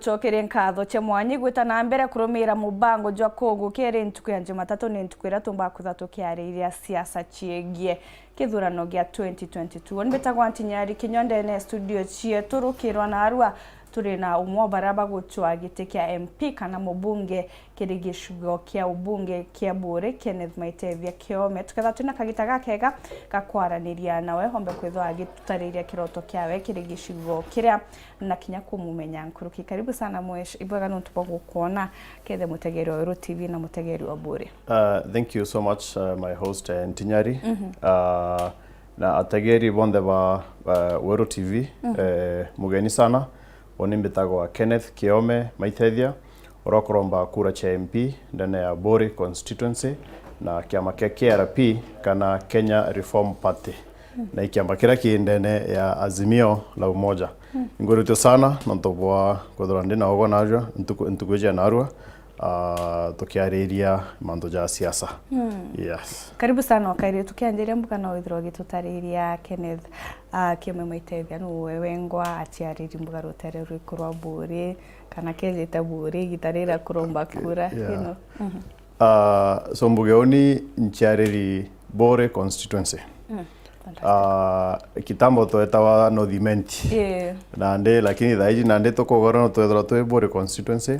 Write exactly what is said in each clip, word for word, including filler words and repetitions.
Tucokerie nkatho cia mwanya igwita na mbere kurumira mubango jwa Kogu Kiri. Ntuku ya Jumatatu ni ntuku iria tumba kwitha tukiariria siasa ciegie kithurano gia twenty twenty-two. Ni mbitagwa Ntinyari Kinyua, ndene studio cietu rukirwa na arua turi na umwe wa baria bagucwa giti kia M P kana mubunge kiri gicigo kia ubunge kia Buuri, Kenneth Maitethia Kiome, tukethirwa twina kagita gakega ga kwaraniria nawe, ombe kwithwa agitutariria kiroto kiawe kiri gicigo kiria na kinya kumumenya nkuruki. Karibu sana mwesh, ibwega nontu bwa gukwona kethe mutegeri wa Weru T V na mutegeri wa Buuri. Uh, thank you so much, uh, my host, uh, Ntinyari. Uh, na ategeri bonthe ba, uh, Weru T V, uh, mugeni sana. Uni mbitagwa Kenneth Kiome Maitethia, uria ukuromba kura cia M P ndene ya Buuri constituency na kiama kia K R P kana Kenya Reform Party. Na i kiama kiria ki ndene ya Azimio la Umoja. Ingwirite sana nontu bwa kwithirwa ndi na ugo narua ntuku, ntuku iji ya narua, ah, tukiariria mantu ja siasa. Yes. Karibu sana, ukaire tukianjiria mbuga na withirwa ugitutariria Kenneth, ah, Kiome Maitethia, nu we wengwa aciariri mbuga rutere rwiku rwa Buuri, kana kejite Buuri, igita rira kuromba kura, Yeah. you know. Ah, so mbuge uni nciariri Buuri constituency. Fantastic. Ah, kitambo twetawa North Imenti. Yeah. Nandi, lakini thaiji nandi tukugora no twethirwa twi Buuri constituency.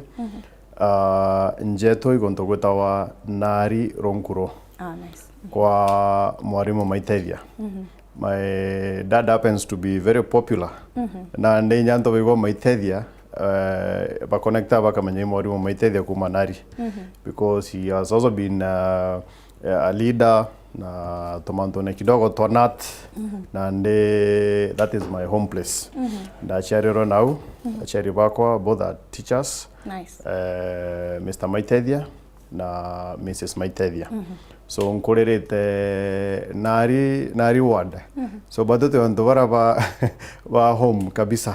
Ah, njetu i guntu gwitawa Nari Runkuru. Ah, nice. Kwa mwarimu Maitethia. My dad happens to be very popular. Nandi inya antu baigua Maitethia, eh, ba connecta bakamenya i mwarimu Maitethia kuma Nari. Because he has also been, uh, a leader na tumantune kidogo twa nat, nandi that is my home place. Ndaciarirwe nau, aciari bakwa both are teachers. Nice. Eh, Mister Maitethia na Missus Maitethia. So nkuririte Nari, Nari ward. So batu twi antu bara ba, ba home kabisa.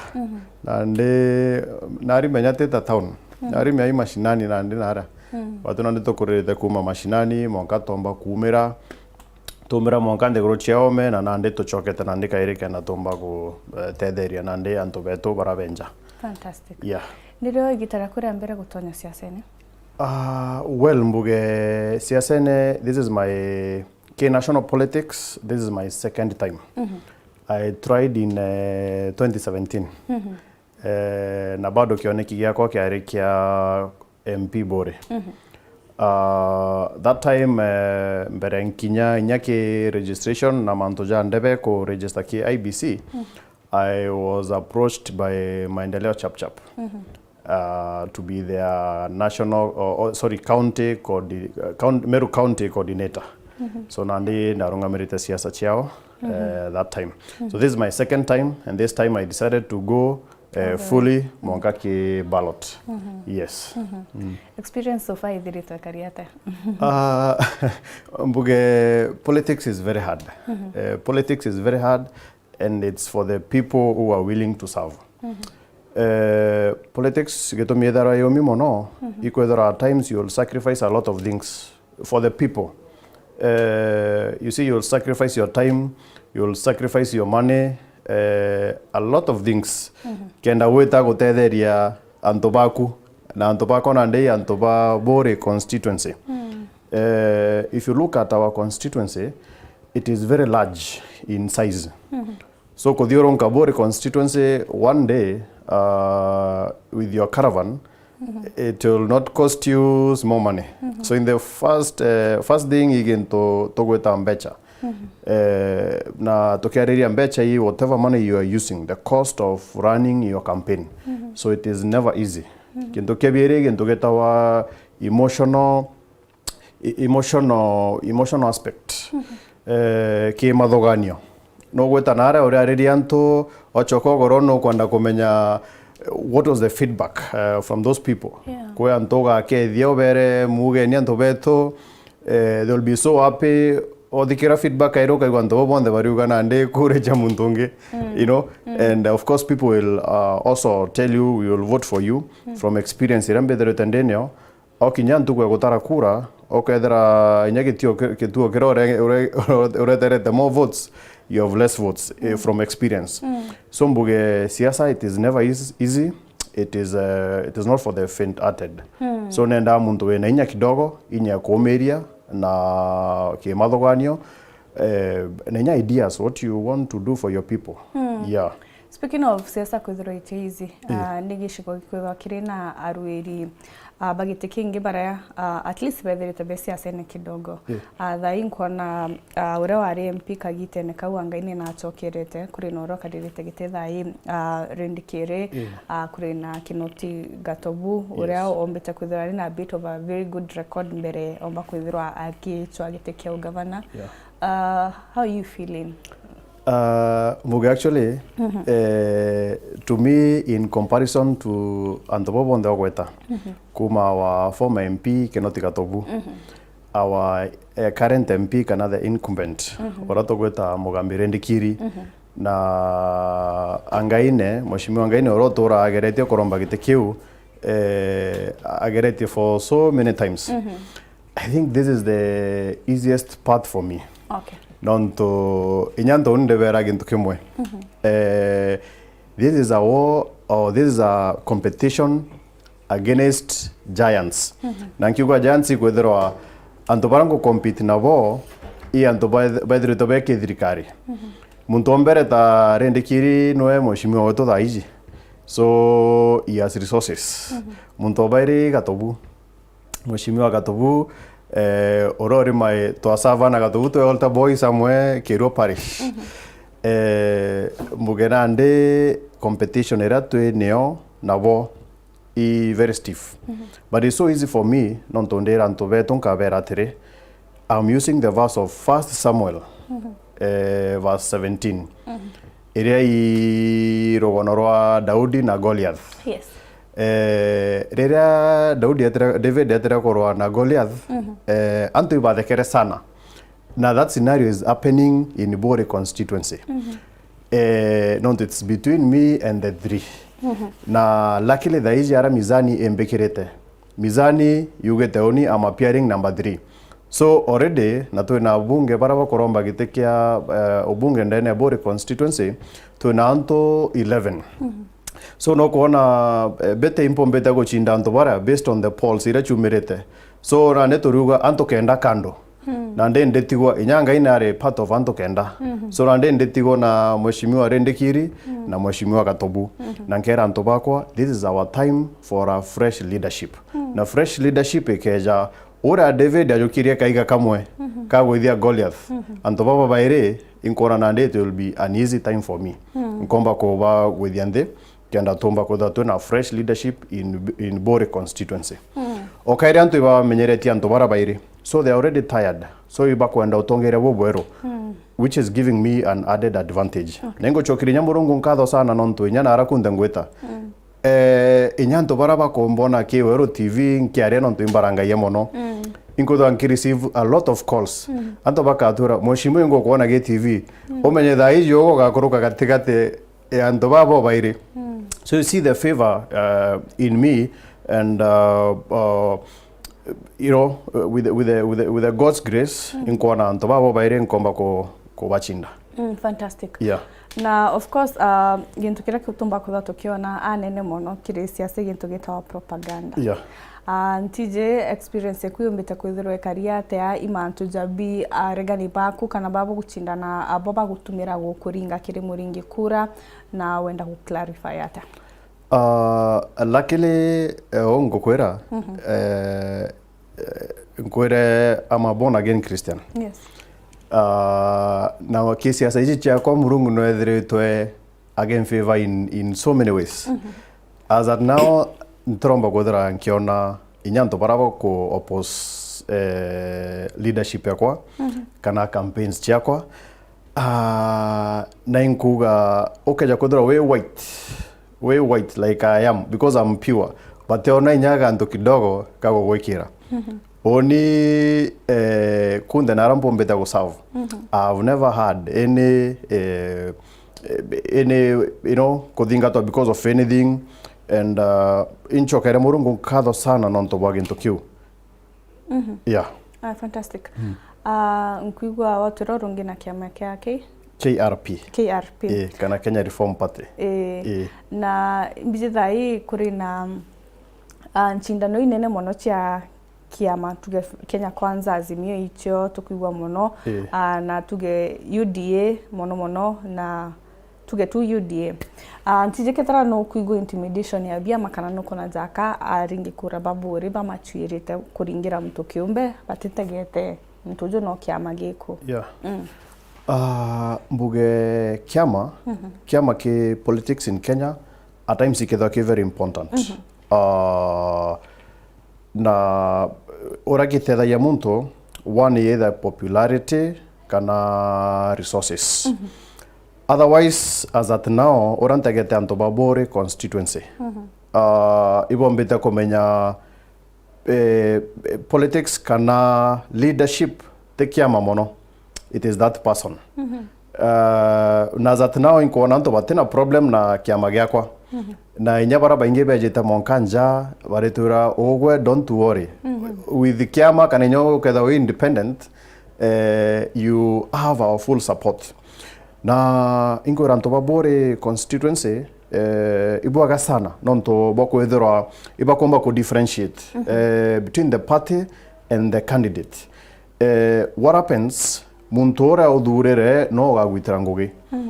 Nandi Nari menya ti ta town. Nari menya i mashinani nandi nara. Batu nandi tukuririte kuma mashinani, mwanka tomba kumira, tumira mwanka nthiguru cia ome, na nandi tucokete nandi kairi kenda tumba gutetheria nandi antu betu bara benja. Fantastic. Yeah. Ni rio igita riaku ria mbere gutonya siasene? Ah, well, mbuge siasene, this is my, ki national politics, this is my second time. I tried in, eh, twenty seventeen. Eh, na bado kioneki giakwa kiari kia M P Buuri. Ah, that time, eh, mbere nkinya inya ki registration na mantu ja ndebe ku register ki I B C, I was approached by Maendeleo Chapchap, uh, to be their national, or, or, sorry, county coordi-, uh, coun-, Meru County coordinator. So nandi narungamirite siasa ciao, eh, that time. So this is my second time, and this time I decided to go, eh, fully mwanka ki ballot. Yes. Experience so far ithiritwe kari atia? Ah, mbuge politics is very hard. Eh, politics is very hard, and it's for the people who are willing to serve. Eh, politics gitumi itharwa yumi mono, ikwithirwa at times you'll sacrifice a lot of things for the people. Eh, you see, you'll sacrifice your time, you'll sacrifice your money, eh, a lot of things. Kenda wita gutetheria antu baku, na antu bakwa nandi antu ba Buuri constituency. Eh, if you look at our constituency, it is very large in size. So kuthiurunka Buuri constituency one day, uh, with your caravan, it will not cost you small money. So in the first, uh, first thing i gintu tugwita mbecha. Eh, na tukiariria mbecha ii, whatever money you are using, the cost of running your campaign. So it is never easy. Gintu kia biiri, gintu gitawa emotional, e-, emotional, emotional aspect. Eh, ki mathuganio. Nugwita nara uriariria antu, ochoka ugoro nukwenda kumenya, eh, what was the feedback, eh, from those people. Yeah. Kwi antu ugakethia ubere mugeni antu betu, eh, they'll be so happy. Othikira feedback airu ukaigua antu bo bonthe bariuga nandi kure cha muntu ungi, you know. And of course people will, uh, also tell you, "We will vote for you," from experience iria mbithirite ndinio. Okinya ntuku ya gutara kura, ukethira inya gitio ki-, kituo kiria ure-, ure-, ureterete more votes, you have less votes, eh, from experience. So mbuge siasa, it is never eas-, easy. it is, uh, it is not for the faint-hearted. So nenda muntu wina inya kidogo, inya ya kuumiria na kimathuganio, eh, na inya ideas what you want to do for your people. Yeah. Speaking of siasa kwithirwa iti easy, ah, ni gicigo gikwithirwa kiri na aruiri, ah, ba giti kingi baria, ah, at least bethirite be siasene kidogo. Ah, thaa ii nkwona, ah, uria wari M P kagitene kau Wangaine nachokerete, kuri na uria ukaririte giti thaa ii, ah, Rindikiri, ah, kuri na Kinoti Gatobu, uria ombite kwithirwa ari na a bit of a very good record mbere omba kwithirwa agichwa giti kia ugavana. Ah, how are you feeling? Uh, Mbuge, actually, eh, to me, in comparison to antu bau bonthe ogweta, kuma our former M P Kinoti Gatobu, our, eh, current M P kana the incumbent, uria tugweta Mugambi Rindikiri, na Angaine, Mheshimiwa Angaine, uria utura ageretie kuromba giti kiu, eh, ageretie for so many times. I think this is the easiest path for me. Okay. Nontu inya ntu ndibera gintu kimwe. Eh, this is a war, or this is a competition against giants. Na nkiuga giants ikwithirwa antu baria ngu compete nabo i antu baith-, baithiritwe be kithirikari. Muntu o mbere ta Rindikiri niwe mheshimiwa wetu thaa iji. So he has resources. Muntu o bairi Gatobu. Mheshimiwa Gatobu, eh, uria uri my, twasava na Gatobu twi altar boy somewhere Kirua Parish. Eh, Mbuge nandi competition iria twi nio nabo i very stiff. But it's so easy for me, nontu ndira antu betu nkabera atiri, I'm using the verse of First Samuel, eh, verse seventeen. Iria i rugano rwa Daudi na Goliath. Yes. Eh, riria Daudi etire, David etire kurwa na Goliath, eh, antu ibathekere sana. Na that scenario is happening in Buri constituency. Eh, nontu it's between me and the three. Na luckily thaa iji ara mizani imbikirite. Mizani yugite uni, I'm appearing number three. So already, na twina abunge bara bakuromba giti kia, eh, ubunge ndene ya Buri constituency, twina antu eleven. So no kuona, eh, bete impombete guchinda antu bara based on the polls iria ciumirite. So nandi turiuga antu kenda kando. Na ndi nditigwa, inya Ngai nari part of antu kenda. So nandi nditigwa na Mheshimiwa Rindikiri na Mheshimiwa Gatobu. Na nkera antu bakwa, this is our time for a fresh leadership. Na fresh leadership ikeja, uria David ajukirie kaiga kamwe ka gwithia Goliath, antu baba bairi, inkwona nandi it will be an easy time for me. Nkomba kubagwithia nthi, kenda tumba kwithirwa twina fresh leadership in, in Buri constituency. O kairi antu ibamenyeretie antu bara bairi. So they are already tired. So ibakwenda utongeria bubweru, which is giving me an added advantage. Na ingucokeria inya Murungu nkatho sana nontu inya nara kunthe ngwita. Eh, inya antu bara bakumbona ki Weru T V nkiaria nontu imbarangagia mono. Inkwithirwa nki receive a lot of calls. Antu bakatwira, "Mheshimiwa, ingukwona gi T V." Umenye thaa iji ugugakuruka gatigati ya antu baba bairi. So you see the favor, uh, in me and, uh, uh, you know, uh, with the, with the, with the, with the God's grace, inkwona antu baba bairi nkomba ku-, kubachinda. Mm, fantastic. Yeah. Na of course, uh, gintu kiria kitumba kwithirwa tukiona anene mono kiri siasa gintu gitagwa propaganda. Yeah. Ah, ntiji experience eku yumbite kwithirwa ikari atia i mantu ja bi aregani baku kana babo gucindana abo bagutumira gukuringa kiri muringi kura, na wenda gu clarify atia? Ah, luckily, eh, uu ngukwira, eh, eh, nkwire I'm a born again Christian. Yes. Ah, na ki siasa iji ciakwa Murungu no ethiritwe again favor in, in so many ways. As at now, ntiromba kwithira nkiona inya antu bara baku oppose, eh, leadership yakwa, kana campaigns ciakwa. Ah, na inkuga, ukeja kwithirwa wi white, wi white like I am, because I'm pure, but ona inya gantu kidogo ga gugwikira. Uni, eh, kunthe nara mpumbite guserve, I have never had any, eh, any, you know, kuthingatwa because of anything, and, uh, incokere Murungu nkatho sana nontu bwa gintu kiu. Yeah. Ah, fantastic. Ah, nkwigua watwira urungi na kiama kia ki K R P. K R P. Ii, kana Kenya Reform Party. Ii. Ii. Na mbiji thaa ii kuri na, ah, ncindano inene mono cia kiama, tuge Kenya Kwanza, Azimio, icio tukwigua mono, Ii. ah, na tuge U D A mono mono, na tuge tu U D A. Ah, ntiji kethira nukwigua intimidation ya biama kana nukona jaka aringi kura ba Buuri bamacwirite kuringira muntu kiumbe batitegete muntu uju no kiama giku. Yeah. Mm. Ah, mbuge kiama, Mhm. kiama ki politics in Kenya, at times ikethwa ki very important. Mhm. Ah, na uria gitethagia muntu, one, either popularity kana resources. Mhm. Otherwise, as at now, uria ntegete antu ba Buuri constituency, Mhm. ah, ibombite kumenya, eh, politics kana leadership ti kiama mono, it is that person. Mhm. Uh, na as at now inkwona antu batina problem na kiama giakwa. Mhm. Na inya bara baingi bejite mwanka nja, baritwira, "Ugwe, don't worry. Mhm. With kiama kana inya ukethirwa wi independent, eh, you have our full support." Na inkwira antu ba Buuri constituency, eh, ibwaga sana, nontu bwa kwithirwa ibakomba ku differentiate, Mhm. eh, between the party and the candidate. Eh, what happens, muntu uria uthurire no ugagwitira ngugi. Mhm.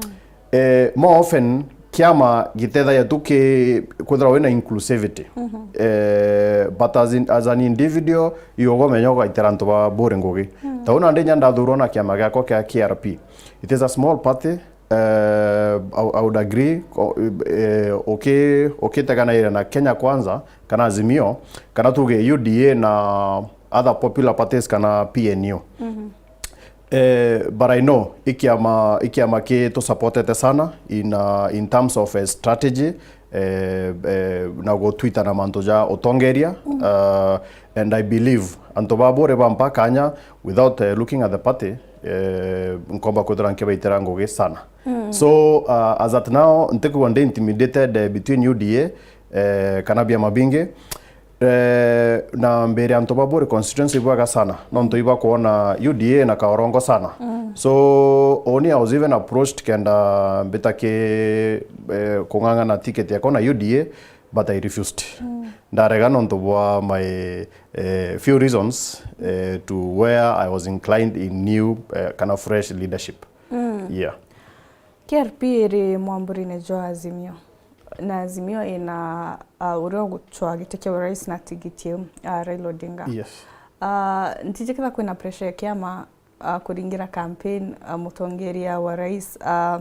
Eh, more often, kiama gitethagia tu ki-, kwithirwa wina inclusivity. Mhm. Eh, but as in, as an individual, you ugomenya ugaitira antu ba Buuri ngugi. Mhm. Ta u nandi inya ndathurwa na kiama giakwa kia K R P. It is a small party, eh, I, I would agree, o-, eh, uki-, ukiteganaire na Kenya Kwanza, kana Azimio, kana tuge U D A na other popular parties kana P N U. Mhm. Eh, but I know, i kiama, i kiama ki tu supportete sana in, uh, in terms of, eh, strategy, eh, eh, na gutwita na mantu ja utongeria, Mhm. uh, and I believe antu ba Buuri bampa kanya without, eh, looking at the party, eh, nkomba kwithira nkibaitira ngugi sana. Mm. So, uh, as at now, ntikwigua ndi intimidated, eh, between U D A, eh, kana biama bingi. Eh, na mbere antu ba Buuri constituency ibwaga sana, nontu ibakwona U D A na kaorongo sana. Mm. So, uni I was even approached kenda mbita ki, eh, kung'ang'ana ticket yakwa na U D A, but I refused. Mm. Ndarega nontu bwa my, eh, few reasons, eh, to where I was inclined in new, eh, kana fresh leadership. Mm. Yeah. K R P iri mwamburine jwa Azimio. Na Azimio ina, ah, uria ugucwa giti kia urais na tigiti iu, ah, Raila Odinga. Yes. Ah, ntiji kethira kwina pressure ya kiama, ah, kuringira campaign, ah, mutongeria wa rais, ah,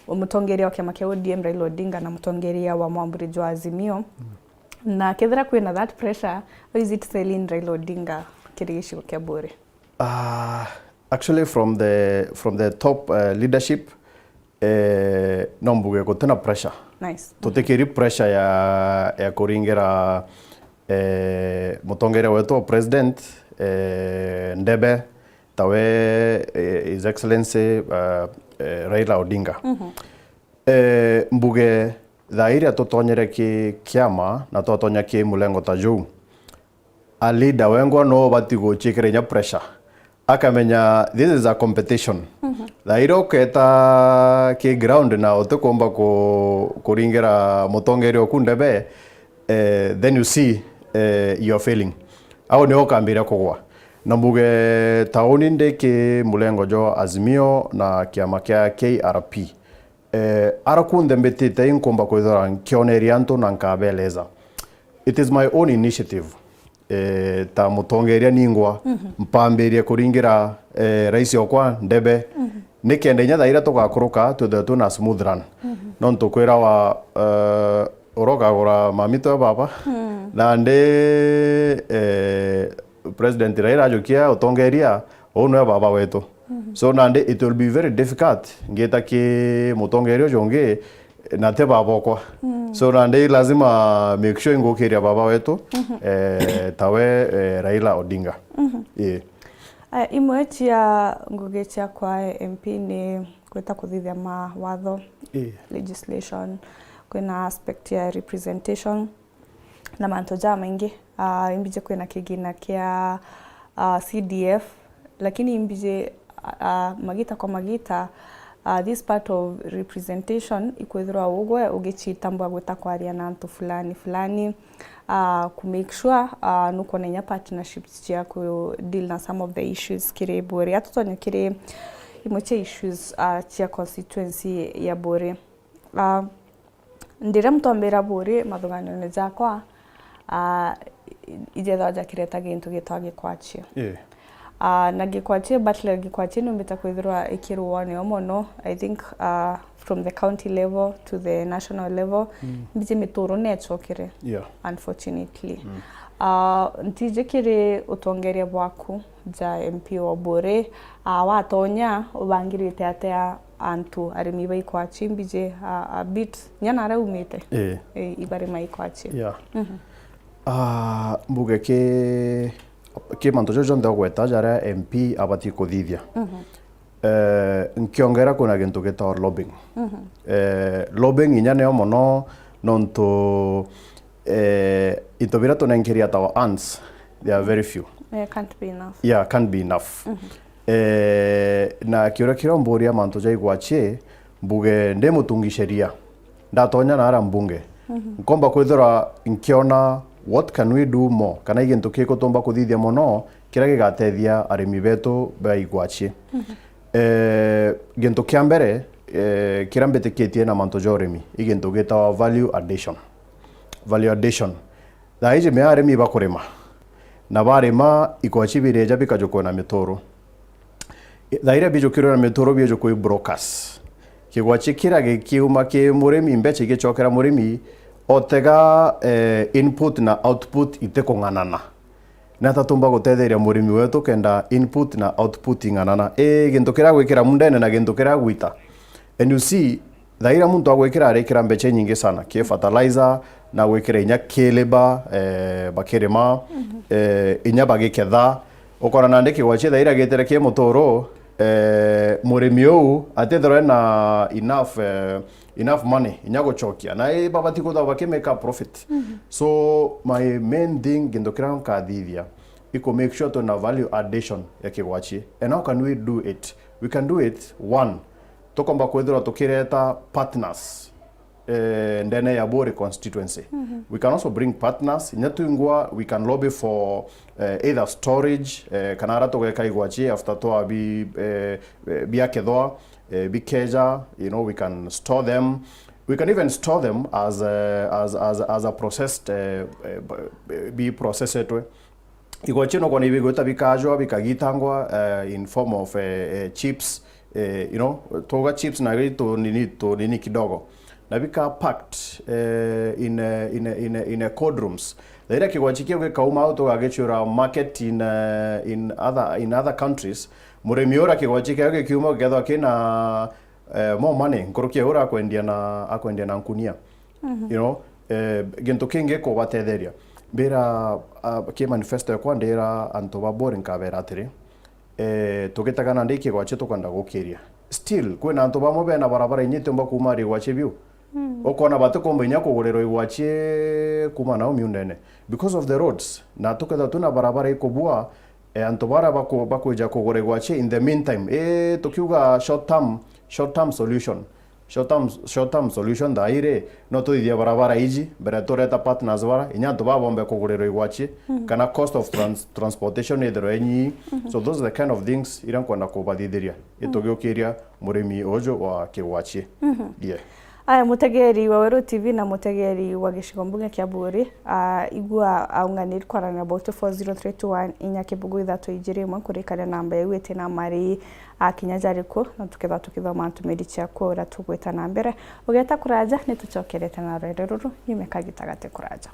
mutongeria wa kiama kia O D M Raila Odinga na mutongeria wa mwamburi jwa Azimio. Mm. Na kethira kwina that pressure, how is it selling Raila Odinga kiri gicigo kia Buuri? Ah, actually from the, from the top, uh, leadership, eh, no mbuge gutina pressure. Nice. Tutikiri pressure ya, ya kuringira, eh, mutongeria wetu wa president, eh, ndebe, tawe, eh, His Excellency, uh, eh, Raila Odinga. Mhm. Eh, mbuge thaa iria tutonyere ki kiama na twatonya ki mulengo ta juu, a leader wengwa no ubati guciikira inya pressure. Akamenya this is a competition. Mhm. Thaa iria uketa ki ground na utikumba ku-, kuringira mutongeria oku ndebe, eh, then you see, eh, you are failing. Au nio ukambiria kugwa. Na mbuge tauni ndi ki mulengo jwa Azimio na kiama kia K R P. Eh, ara kunthe mbitite, inkumba kwithira nkioneria antu na nkabeleza. It is my own initiative. Eh, ta mutongeria ningwa, Mhm. mpambirie kuringira, eh, rais okwa ndebe. Mhm. Nikenda inya thaa iria tugakuruka, twithirwe twina smooth run. Mhm. Nontu kwirawa, eh, uria ukagura mamito ya baba. Mm. Nandi, eh, President Raila ajukia utongeria, uu niwe baba wetu. Mhm. So nandi it will be very difficult ngita ki mutongeria uju ungi na ti baba okwa. Mm. So nandi lazima make sure ingukiria baba wetu, Mhm. eh, tawe, eh, Raila Odinga. Mhm. Ii. Aya, imwe cia ngugi ciakwa M P ni gwita kuthithia mawatho, Ii. legislation, kwina aspect ya representation, na mantu jamaingi. Ah, imbiji kwina kigina kia, ah, C D F, lakini imbiji, ah, magita kwa magita, Uh, this part of representation ikwithirwa ugwe ugicitambua gwita kwaria na antu fulani fulani, uh, ku make sure, uh, nukwona inya partnerships cia ku deal na some of the issues kiri Buuri. Atutonya kiri imwe cia issues, uh, cia constituency ya Buuri. Uh, ndiria muntu ambira Buuri mathuganio-ini jakwa, uh, ijethwa jakireta gintu gitwa gikwachi. Yeah. Ah, na gikwachi, battle ya gikwachi numbite kwithirwa ikirwanio mono, I think, ah, from the county level to the national level. Mm. Mbiji mituro necokire, yeah, unfortunately. Mm. Ah, ntiji kiri utongeria bwaku ja M P wa Buuri, ah, watonya ubangirite atia antu arimi ba ikwachi mbiji, ah, a bit, nya nara umite? Eh. Eh, ibarima ikwachi. Yeah. Mhm. Ah, mbuge ki ki mantu jau jonthe ugweta jaria M P abati kuthithia. Mhm. Eh, nkiongera kwina gintu gitagwa lobbying. Mhm. Eh, lobbying inya niyo mono nontu, eh, into biria tunenkeria ta our ants, they are very few. Eh, can't be enough. Yeah, can't be enough. Mhm. Eh, na kiuria kiria umburia mantu ja igwachi, mbuge ndi mutungi sheria. Ndatonya naara mbunge, mhm, nkomba kwithirwa nkiona what can we do more, kana i gintu kiriku tumba kuthithia mono kiria gigatethia arimi betu ba igwachi. Mhm. Eh, gintu kia mbere, eh, kiria mbitikitie na mantu ja urimi, i gintu gitawa value addition. Value addition. Thaa iji me arimi bakurima, na barima, igwachi bireja bikajukua na mituru. Thaa iria bijukirwe na mituru biejukua i brokers. Kigwachi kiria gikiuma ki murimi, mbecha igicokera murimi, otega, eh, input na output itikung'anana. Ni ata tumba gutetheria murimi wetu kenda input na output ing'anana? I gintu kiria gwikira mundene na gintu kiria gwita. And you see, thaa iria muntu agwikira arikira mbecha inyingi sana, ki fertilizer, na gwikira inya ki labor, eh, bakirima, mhm, eh, inya bagiketha. Ukona nandi kigwachi thaa iria gitire ki muturu, eh, murimi uu atithirwe na enough, eh, enough money, inya gucokia. Na i babati kwithirwa bakimake a profit. Mhm. So, my main thing, gintu kiria nkathithia, i ku make sure twina value addition ya kigwachi. And how can we do it? We can do it, one, tukomba kwithirwa tukireta partners, eh, ndene ya Buuri constituency. Mhm. We can also bring partners. Inya twingwa, we can lobby for, eh, either storage, eh, kana ara tugeka igwachi after twa bi, eh, eh, biakethwa, eh, bikeja, you know, we can store them. We can even store them as, eh, as, as, as a processed, eh, eh, b-, bi processetwe. Igwachi no kwona ibigwita bikajwa, bikagitangwa, eh, in form of, eh, eh, chips, eh, you know, tuga chips na gi tunini, tunini kidogo. Na bika packed, eh, in, eh, in, in, in cold rooms. Thaa iria kigwachi kiu gikauma au tugagichura market in, eh, in other, in other countries. Murimi ura kigwachi kiu gikiuma gikethwa kina, eh, more money, nkuruki ya ura akwendia na, akwendia na nkunia. Mhm. You know, eh, gintu kingi kubatetheria. Mbira, ah, ki manifesto yakwa ndira antu ba Buuri nkabera atiri, eh, tugitega nandi kigwachi tukwenda gukiria. Still, kwina antu bamwe bena barabara inya itiumba kuuma ari igwachi biu. Mm. Ukona batikumba inya kugurirwa igwachi kuuma nao miundene. Because of the roads. Na tukethirwa twina barabara ikubua, eh, antu bara baku-, bakwija kugura igwachi in the meantime. Eh, tukiuga short term, short term solution. Short term, short term solution thaa iri, no tuthithia barabara iji, mbere tureta partners bara, inya antu baa bombe kugurirwa igwachi, mhm, kana cost of trans-, transportation ithirwe inyi. Mhm. So those are the kind of things iria nkwenda kubathithiria, mhm, itugiukiria murimi uju wa kigwachi. Mhm. Yeah. Aya, mutegeri wa Weru T V na mutegeri wa gicigo mbunge kia Buuri, ah, igua aunganiri kwarana about four zero three two one inya kibugu ithatu ijiri imwe kurikania namba yau iti na mari akinya jariku, na tukethwa tukithoma ntumiri ciaku uria tugwita na mbere. Ugeta kuraja, ni tucokerete na rwendo ruru nyume kagita gati kuraja.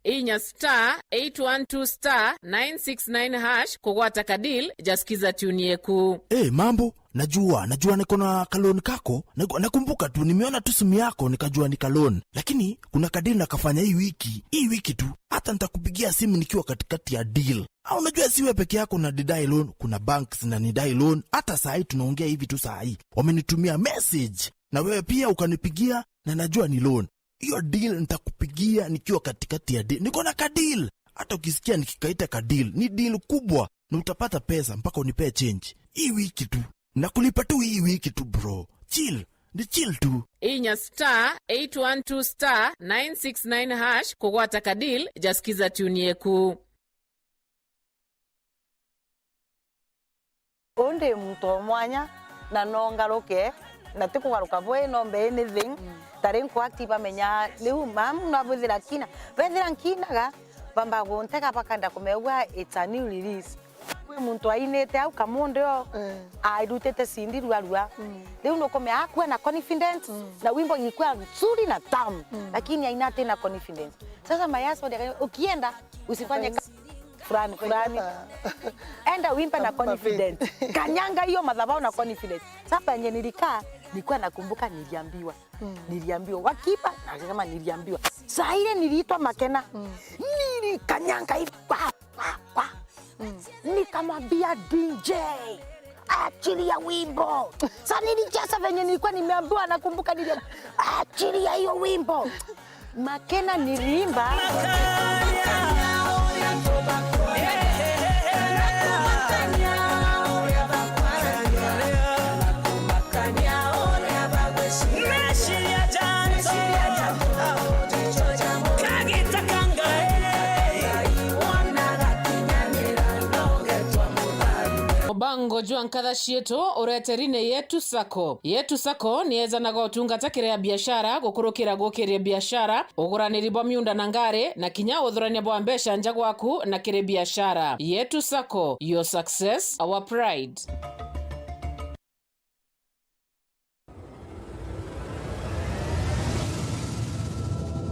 Inya star eight one two star nine six nine hash kugwata kadil ja Skiza Tune Yeku. Eh, mambo, najua, najua niko na ka loan kako. Naku-, nakumbuka tu, nimeona tu simu yako, nikajua ni ka loan. Lakini kuna ka deal nakafanya hii wiki, hii wiki tu. Hata nitakupigia simu nikiwa katikati ya deal. Ah, unajua si wewe peke yako unanidai loan, kuna banks zinanidai loan. Hata saa hii tunaongea hivi tu saa hii, wamenitumia message. Na wewe pia ukanipigia, na najua ni loan. Hiyo deal nitakupigia nikiwa katikati ya deal. Niko na ka deal. Hata ukisikia nikikaita ka deal, ni deal kubwa na utapata pesa mpaka unipee change. Hii wiki tu. Na kulipa tu hii wiki tu, bro. Chill. Ni chill tu. Inya star eight one two star nine six nine hash kugwata ka deal ja Skiza Tune Yeku. Uu ndi muntu o mwanya, na no ngaruke, na ti kugaruka bwi nombe anything. Mm. Tari nku active bamenya, riu mam nabwithira nkina. Bethira nkinaga, bamba guntega bakenda kumegua it's a new release. Kwi muntu ainite au kamunde o, mm, airutite cindi ruarua. Mm. Riu nukumea akua na confidence, mm, na wimbo ikua nzuri na tamu, mm, lakini aina ati na confidence. Sasa my husband akaniambia, "Ukienda, usifanye ka-, fulani, fulani. Enda uimbe na confidence. Kanyanga hiyo madhabahu na confidence." Sasa penye nilikaa, nilikuwa nakumbuka niliambiwa. Mm. Niliambiwa, wakiimba, na akasema niliambiwa. Saa ile niliitwa Makena. Mm. Nilikanyanga hivi, pa, pa, pa. Mm. Nikamwambia D J, "Achilia wimbo." Sa nilicheza venye nilikuwa nimeambiwa, nakumbuka nili-, "Achilia hiyo wimbo." Makena niliimba. Mubango jwa nkatha cietu ureteri ni Yetu Sacco. Yetu Sacco ni ejanaga utungata kiri a biashara, gukurukira gukiria biashara, uguraniri bwa miunda na ngari, na kinya uthurania bwa mbeca nja gwaku na kiri biashara. Yetu Sacco, your success, our pride.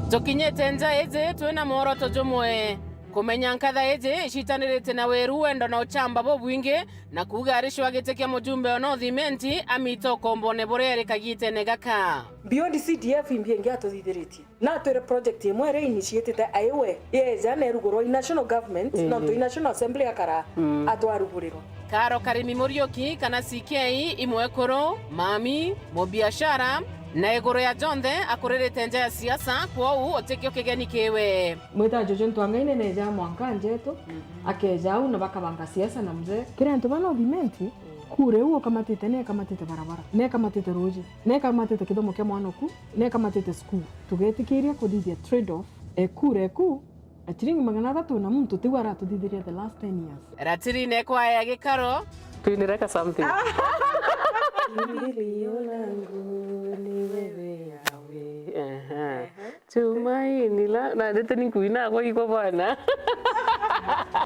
Tukinyite nja iji twina mworoto jumwe, kumenya nkatha iji icitanirite na wiru, wendo na uchamba bubwingi, na kuuga ari cwa giti kia mujumbe wa North Imenti amita ukombone buria eri kagitene gaka. Beyond C D F imbi ingi atuthithiritie. Natwire project imwe iria initiated aiwe yeja na irugurwa i national government, mm, nontu i National Assembly akara, mm, atwarugurirwa. Karo Karimi Muriuki kana C K i mwekuru, mami, mubiashara, na iguru ya jonthe akuririte nja ya siasa, kwou utikio kigeni kiwe. Mwita Jojo Ntwangaine neja mwanka njetu, mhm, akeja au na bakabanga siasa na mzee. Kiri antu bana North Imenti, mm, kura iu ukamatite, nekamatite barabara, nekamatite ruuji, nekamatite kithomo kia mwana oku, nekamatite cukuru. Tugetikiria kuthithia trade off, ekura eku, na ciringi magana athatu na muntu tiu aratuthithiria the last ten years. Ratiri nekwaya gikaro. Twinire ka something. Kimbilio langu ni wewe Yahweh. Ehe. Tumaini la, na ndete ni nkuina kwa iko bwana.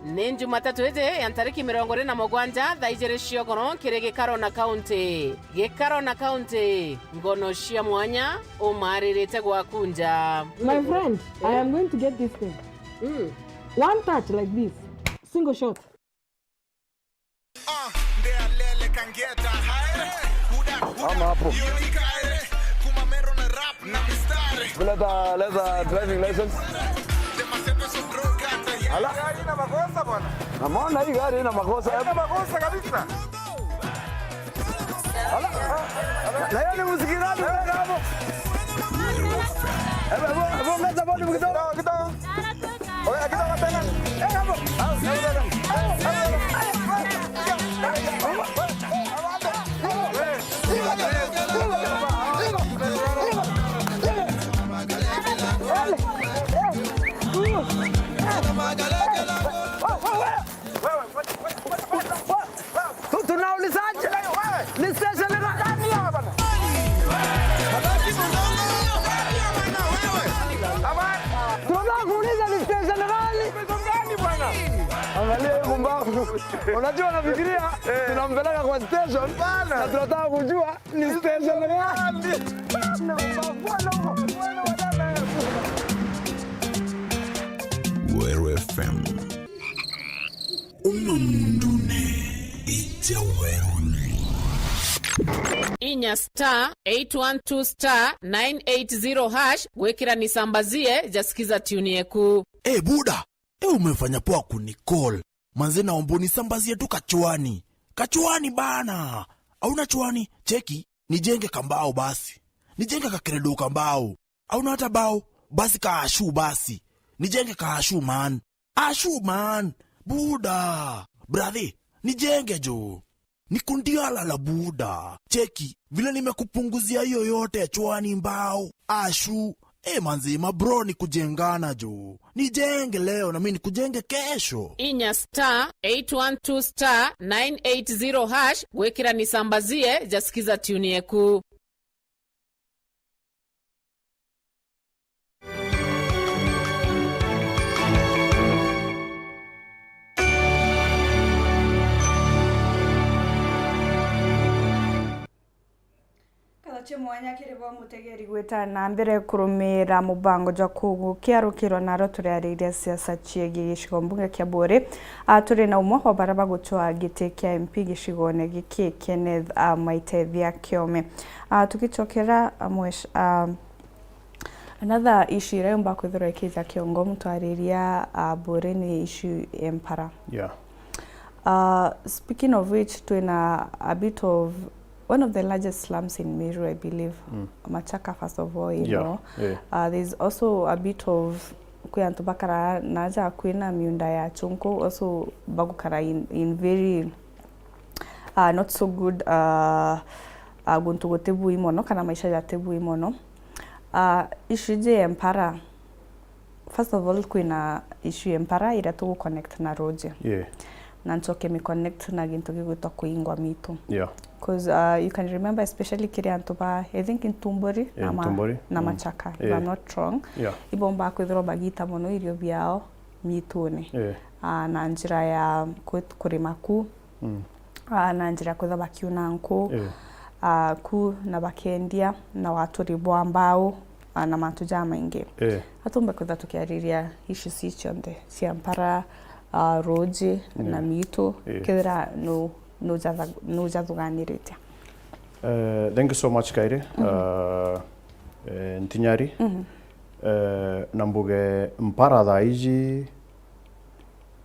Ni Jumatatu iji ya ntariki mirongo iri na mugwanja, thaa ijiri cia ugoro, kiri Gikaro na County. Gikaro na County, ngono cia mwanya, umaririte gwaku nja. My friend, I am going to get this thing. Mm. One touch like this, single shot. Ah, ndealele kangeta, haere, huda, huda. Ama hapo. Yoni kaere, kuma mero na rap na mistari. Leta, leta driving license. Ala. Gari ina makosa bwana. Namuona hii gari ina makosa. Ina makosa kabisa. Ala. Na yeye ni muziki gani unaweka hapo? Hebu, hebu, hebu ongeza volume kidogo. Kidogo, kidogo. Oya, kidogo tena. Eh, hapo. Tu-, tunaulizaje? Ni station gani? Tunataka kuuliza ni station gani? Angalia huyu mbavu. Unajua, nafikiria tunampeleka kwa station na tunataka kujua ni station gani. Weru F M. Uno mundune ite weruni. Inya star eight one two star nine eight zero hash gwikira nisambazie ja Skiza Tune Yeku. Eh, buda, eh, umefanya poa kunicall. Manze, naomba unisambazie tu kachwani. Kachwani bana. Hauna chwani? Cheki, nijenge kambao basi. Nijenge kakiredo kambao. Hauna hata bao. Basi kaashu basi. Nijenge kaashu man. Ashu man. Buda. Brother, nijenge jo. Nikundialala buda. Cheki, vile nimekupunguzia hiyo yote chwani mbao. Ashu. Eh, manzi, ma bro ni kujengana jo. Nijenge leo na mimi nikujenge kesho. Inya star eight one two star nine eight zero hash, gwikira nisambazie, jasikiza tune yeku. Nkatho cia mwanya kiri bo mutegeri gwita na mbere kurumira mubango jwa kugukia rukiro naro turiariria siasa ciegii gicigo mbunge kia Buuri. Ah, turi na umwe wa baria bagutwaa giti kia M P gicigone giki, Kenneth, ah, Mwaitethia Kiome. Ah, tugicokera, ah, mwesh-, ah, another issue iria yumba kwithirwa ikija kiongo mutwariria, ah, Buuri ni issue ya mpara. Yeah. Uh, speaking of which, twina a bit of one of the largest slums in Meru, I believe. Mm. Machaka, first of all, you Yeah, know. Yeah. Uh, there's also a bit of kwi antu bakara naja kwina miunda ya chunku, also bagukara in, in very, uh, not so good, uh, uh, guntu guti bui mono, kana maisha jati bui mono. Uh, issue iji ya mpara, first of all, kwina issue ya mpara iria tugu connect na ruuji. Yeah. Na ncoke mi connect na gintu gigwitwa kuingwa mitu. Yeah. 'Cause, uh, you can remember, especially kiri antu ba, I think, Ntumburi Yeah, na ma-, Ntumburi. na Mm. Machaka, if Yeah. I'm not wrong. Yeah. Ibomba kwithirwa bagita mono irio biao mitune. Yeah. Ah, na njira ya kwi-, kurima ku. Mm. Ah, na njira ya kwithirwa bakiuna nku. Yeah. Ah, ku na bakendia na waturi bwa mbao, ah, na mantu jamaingi. Yeah. Atumbe kwithirwa tukiariria issues ii cionthe cia mpara, ah, ruuji Yeah. na mitu, Yeah. kethira nu-, nujatha-, nujathuganiritie. Eh, thank you so much, Kairi. Mhm. Eh, eh, Ntinyari. Mhm. Eh, na mbuge mpara thaa iji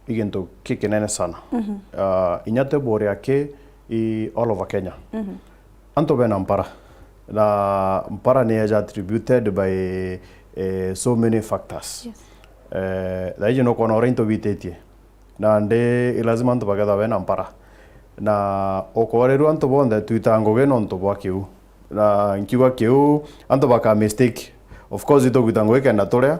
i gintu kikinene sana. Mhm. Ah, inya ti Buuri aki, i all over Kenya. Mhm. Antu bena mpara. Na mpara ni eja attributed by, eh, so many factors. Yes. Eh, thaa iji nukwona uria into bititie. Nandi i lazima antu bakethirwa bena mpara. Na ukoorerua antu bonthe twita ngugi nontu bwa kiu. Na nkiuga kiu, antu baka mistake. Of course, itugwita ngugi kenda turia,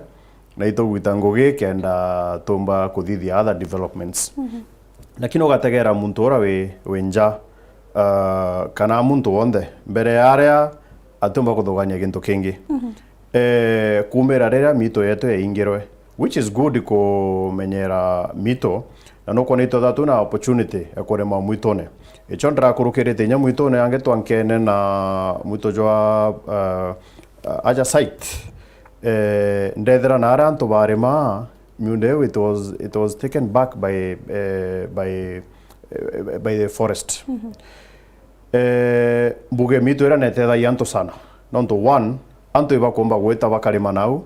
na itugwita ngugi kenda tumba kuthithia other developments. Mhm. Lakini ugategera muntu uria wi, wi nja, ah, kana muntu wonthe, mbere ya aria atiumba kuthugania gintu kingi. Mhm. Eh, kumira riria mitu yetu yaingirwe, which is good kumenyera mitu, na nukwona itwetha twina opportunity ya kurima mwitune. Icio ndirakurukirite inya mwitune yangi twankene na mwito jwa, uh, uh, aja site. Eh, ndethira na aria antu barima miunda iu, it was, it was taken back by, eh, by, eh, by the forest. Mhm. Eh, mbuge mitu iria netethagia antu sana. Nontu one, antu ibakumba gwita bakarima nau,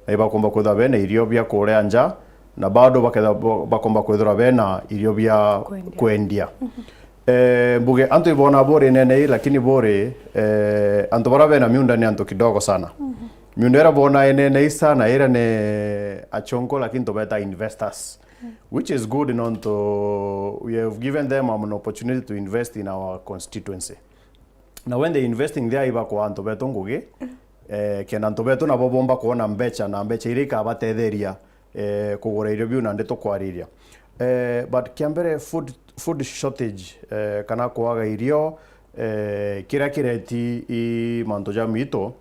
na ibakumba kwithirwa bena irio bia kuria nja, na bado baketha-, ba-, bakumba kwithirwa bena irio bia Kwendia. kwendia. Mhm. Eh, mbuge antu ibona Buuri inene ii, lakini Buuri, eh, antu baria bena miunda ni antu kidogo sana. Mhm. Miunda iria bona inene ii sana, iria ni achonko, lakini tubeta investors. Which is good, nontu we have given them an opportunity to invest in our constituency. Na when they investing there, ibakwa antu betu ngugi, eh, kenda antu betu nabo bomba kwona mbecha, na mbecha iria ikabatetheria, eh, kugura irio biu nandi tukwariria. Eh, but kia mbere, food, food shortage, eh, kana kwaga irio, eh, kiria kireti i mantu ja mitu,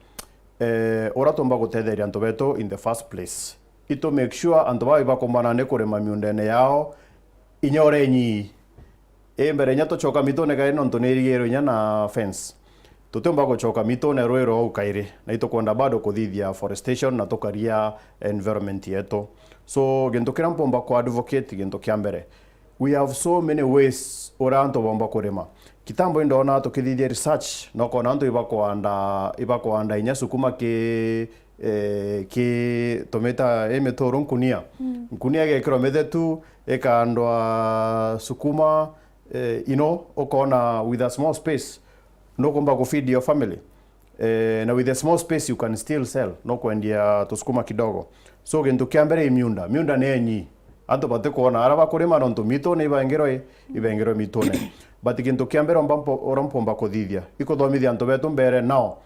eh, uria tumba gutetheria antu betu in the first place. Itu make sure antu baa ibakumbana ni kurima miundene yao inya uria inyii. I mbere inya tucoka mitune kairi, nontu ni irigirwe inya na fence. Tutiumba gucoka mitune rwiro au kairi, na itukwenda bado kuthithia forestation na tukaria environment yetu. So, gintu kiria mpomba ku advocate, gintu kia mbere, we have so many ways uria antu bomba kurima. Kitambo indona tukithithia research, nokona antu ibakwanda, ibakwanda inya sukuma ki, eh, ki tumita i mituru nkunia. Mm. Nkunia igekirwa mithetu, ikandwa sukuma, eh, you know, ukona with a small space, nukumba ku feed your family. Eh, na with a small space you can still sell, no kwendia tusukuma kidogo. So gintu kia mbere i miunda. Miunda ni enyi. Antu batikwona ara bakurima nontu mitu ni ibaengerwe, ibaengerwe mitune. But gintu kia mbere omba mpo-, ura mpomba kuthithia, ikuthomithia antu betu mbere now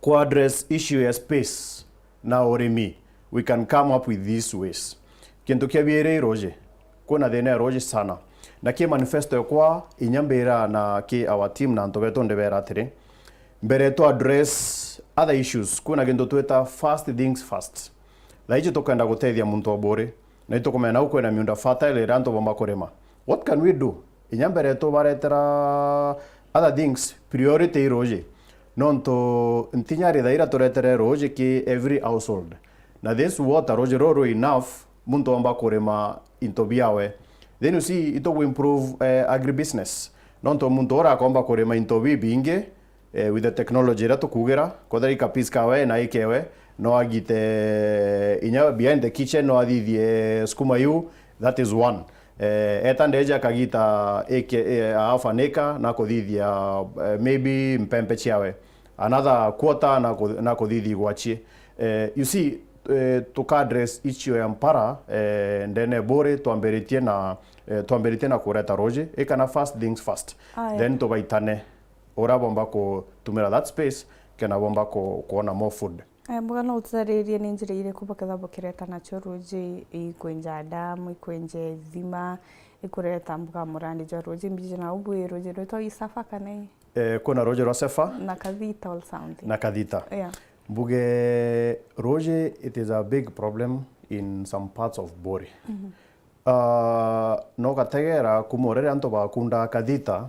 ku address issue ya space na urimi, we can come up with these ways. Kintu kia biiri i ruuji. Kwina thina ya ruuji sana. Na ki manifesto yakwa inya mbira na ki our team na antu betu ndibera atiri, mbere tu address other issues, kwina kintu twita first things first. Thaiji tukenda gutethia muntu o buri, na itukumenya nau kwina miunda fertile iria antu bomba kurima. What can we do? Inya mbere tubaretera other things, priority i ruuji. Nontu ntinya rithaira turetere ruuji ki every household. Na this water, ruuji ruru rwi enough, muntu omba kurima into biawe. Then you see, itugu improve, eh, agribusiness. Nontu muntu ura akomba kurima into bibingi, eh, with the technology iria tukugira, kwethira i kapisi kawe na ikewe, no agite inya behind the kitchen, no athithie sukuma iu, that is one. Eh, eta ndeja akagita ike, eh, half an acre na kuthithia, eh, maybe mpempe ciawe. Another quarter na ku-, na kuthithia igwachi. Eh, you see, eh, tuka address issue ya mpara, eh, ndene buri twambiritie na, eh, twambiritie na kureta ruuji, ikana first things first. Aya. Then tubaitane uria bomba kutumira that space, kena bomba ku-, kuona more food. Aya, mbuga no ututaririe ni njira iriku bukethira bukireta nacio ruuji, ikwenja damu, ikwenja ithima, ikureta mbuga murandi jwa ruuji mbiji na ubwi ruuji rwitwa Isafa kana i? Eh, kwina ruuji rwa Sefa. Na Kathita or something. Na Kathita. Yeah. Mbuge ruuji, it is a big problem in some parts of Buri. Mhm. Ah, no gategera kuma riria antu bakunda Kathita,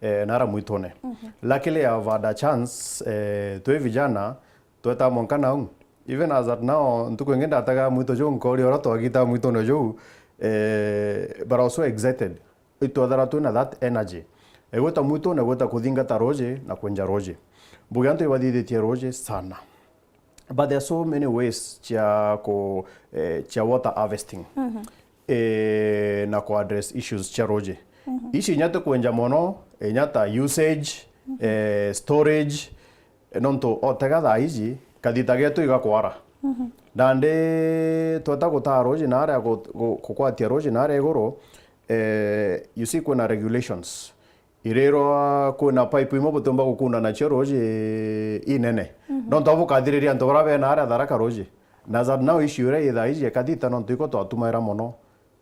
eh, nara mwitune. Mhm. Luckily, I've had a chance, eh, twi vijana, tweta mwanka nau. Even as at now, ntuku ingi ndataga mwito juu, nkori uria twagita mwitune juu, eh, but I was so excited. Itwethera twina that energy. Egwita mwitune, egwita kuthingata ruuji na kwenja ruuji. Mbuge antu ibathithitie ruuji sana. But there are so many ways cia ku-, eh, cia water harvesting. Mhm. Eh, na ku address issues cia ruuji. Mhm. Ici inya ti kwenja mono, inya ta usage, mhm, eh, storage, eh, nontu otega thaa iji, Kathita getu igakwara. Mhm. Nandi tweta gutaa ruuji naria gu-, gu-, gukwatia ruuji naria iguru, eh, you see kwina regulations. Irirwa kwina pipe imwe butiumba gukunda nacio ruuji inene. Mhm. Nontu bukathiriria antu baria bena aria Tharaka ruuji. Na that now issue iria i thaa iji ya Kathita nontu iko twatumaira mono.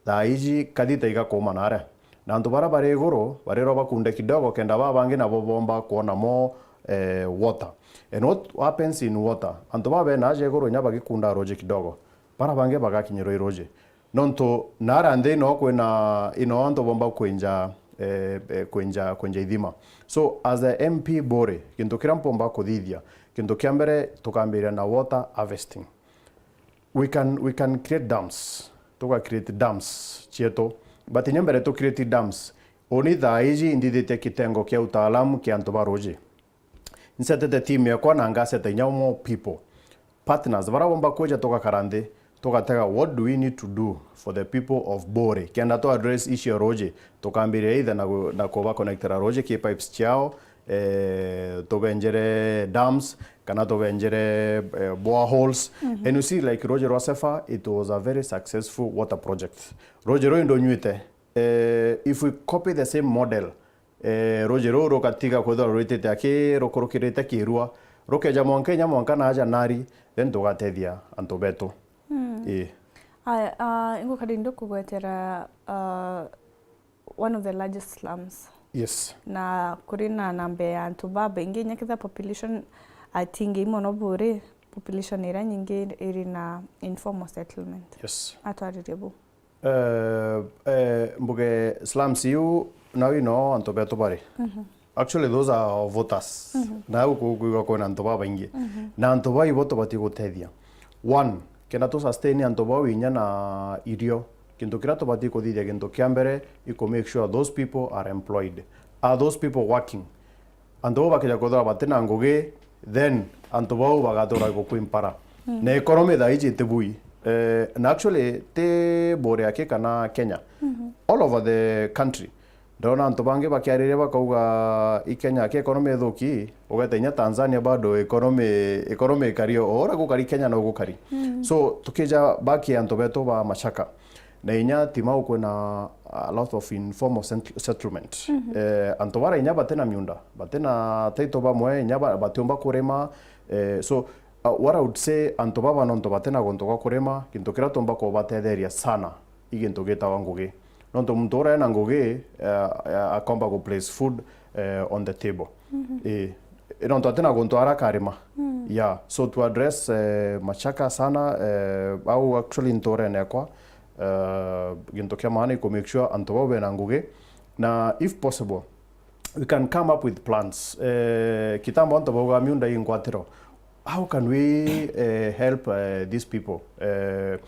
Thaa iji Kathita igakuuma naria. Na antu baria bari iguru, barirwa bakunde kidogo kenda baa bangi nabo bomba kwona more, eh, water. And what happens in water? Antu baa bena aja iguru inya bagikundaa ruuji kidogo, baria bangi bagakinyirwa i ruuji. Nontu naria nthi ino kwina, ino antu bomba kwenja, eh, eh, kwenja, kwenja ithima. So, as a M P Buri, gintu kiria mpomba kuthithia, gintu kia mbere tukambiria na water harvesting. We can, we can create dams. Tuga create dams cietu. But inya mbere tu create dams, uni thaa iji nthithitie kitengo kia utaalamu kia antu ba ruuji. Nsetete team yakwa na ngaseta inya more people. Partners, baria bomba kwija tugakara nthi, tugatega what do we need to do for the people of Buri. Kenda tu address issue ya ruuji, tukambiria either na gu-, na kuba connectera ruuji ki pipes ciao, eh, tubenjere dams, kana tubenjere, eh, boreholes. Mhm. And you see, like, ruuji rwa Sefa, it was a very successful water project. Ruuji ruu ndunyuite, eh, if we copy the same model, eh, ruuji ruu rugatiga kwithirwa rwitite aki rukurukirite kirua, rukeja mwanka inya mwanka na aja nari, then tugatethia antu betu. Mm. Ii. Aya, ah, ingukari ndukugwetera, ah, one of the largest slums. Yes. Na kuri na namba ya antu babaingi, inya kethira population atingei mono Buri, population iria nyingi iri na informal settlement. Yes. Atwaririe bu. Eh, eh, mbuge slums iu, nau ino antu betu bari. Mhm. Actually, those are our voters. Mhm. Nau ku-, kwigwa kwina antu babaingi. Mhm. Na antu bau ibo tubati gutethia. One, kenda tu sustain antu bau inya na irio, gintu kiria tubati kuthithia, gintu kia mbere, i ku make sure those people are employed. Are those people working? Antu bau bakeja kwithirwa batina ngugi, then antu bau bagatura gukwi mpara. Mm. Na economy thaa iji itibui. Eh, na actually, ti Buri aki kana Kenya. Mhm. All over the country. Ndona antu bangi bakiariria bakauga, "I Kenya ki economy ithuki," ugeta inya Tanzania bado economy, economy ikari o uria gukari Kenya no gukari. Mm. So, tukija bakia antu betu ba Machaka, na inya Timau kwina a lot of informal sent-, settlement. Mhm. Eh, antu bara inya batina miunda, batina title bamwe, inya ba-, batiumba kurima. Eh, so, uh, what I would say, antu baba nontu batina guntu gwa kurima, gintu kiria tuumba kubatetheria sana i gintu gitawa ngugi. Nontu muntu uria ena ngugi, eh, eh, akomba ku place food, eh, on the table. Mhm. Eh, nontu atina guntu ara karima. Mm. Yeah, so to address, eh, Machaka sana, eh, au actually nturene yakwa, eh, gintu kia maana i ku make sure antu bau bena ngugi, na if possible, we can come up with plans. Eh, kitambo antu bauga miunda i ngwatiro. How can we, eh, help, eh, these people, eh,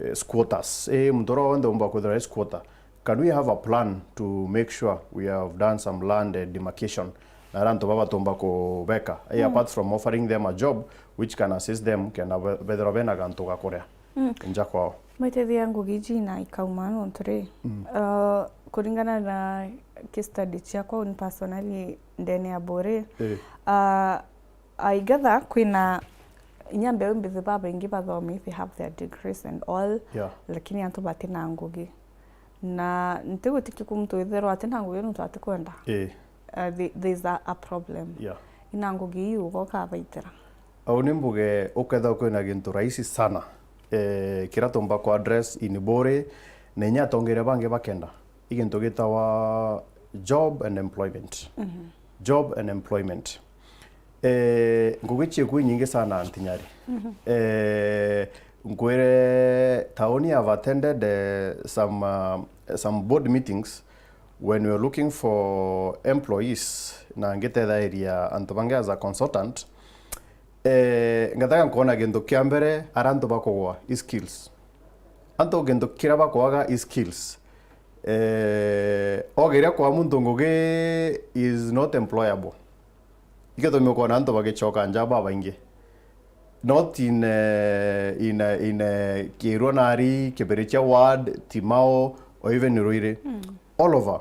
eh, squatters? Eh, muntu uria wonthe umba kwithirwa e squatter. Can we have a plan to make sure we have done some land, eh, demarcation? Na aria antu baba batumba kubeka. Eh, Mm. apart from offering them a job which can assist them, kenda be-, bethirwa bena gantu ga kuria Mm. nja kwao. Mwitithia ngugi iji na ikauma nontu ri, Mm. uh, kuringana na ki study ciakwa uni personally ndene ya Buri, Eh. uh, I gather kwina inya mbeu mbithi babaingi bathomi, they have their degrees and all, Yeah. lakini antu batina ngugi. Na ntigutikia ku muntu withirwa atina ngugi nontu atikwenda. Eh. Uh, the-, there's a, a problem. Yeah. Ina ngugi iu ugoka abaitira. Au ni mbuge ukethirwa kwina gintu rahisi sana, eh, kiria tumba ku address in Buri, na inya atongeria bangi bakenda. I gintu gitawa job and employment. Mhm. Job and employment. Eh, ngugi ciku inyingi sana, Anti Nyari. Mhm. Eh, nkwire tauni, I've attended, eh, some, uh, some board meetings when we were looking for employees, na ngitethairia antu bangi as a consultant. Eh, ngathaga nkona gintu kia mbere, aria antu bakugwa i skills. Antu gintu kiria bakwaga i skills. Eh, ogeria kwa muntu ngugi is not employable. Igitumi ukona antu bagicoka nja babaingi. Not in, eh, in, eh, in, eh, Kirua nari, Kibirichia ward, Timau, or even Ruiri. Mm. All over.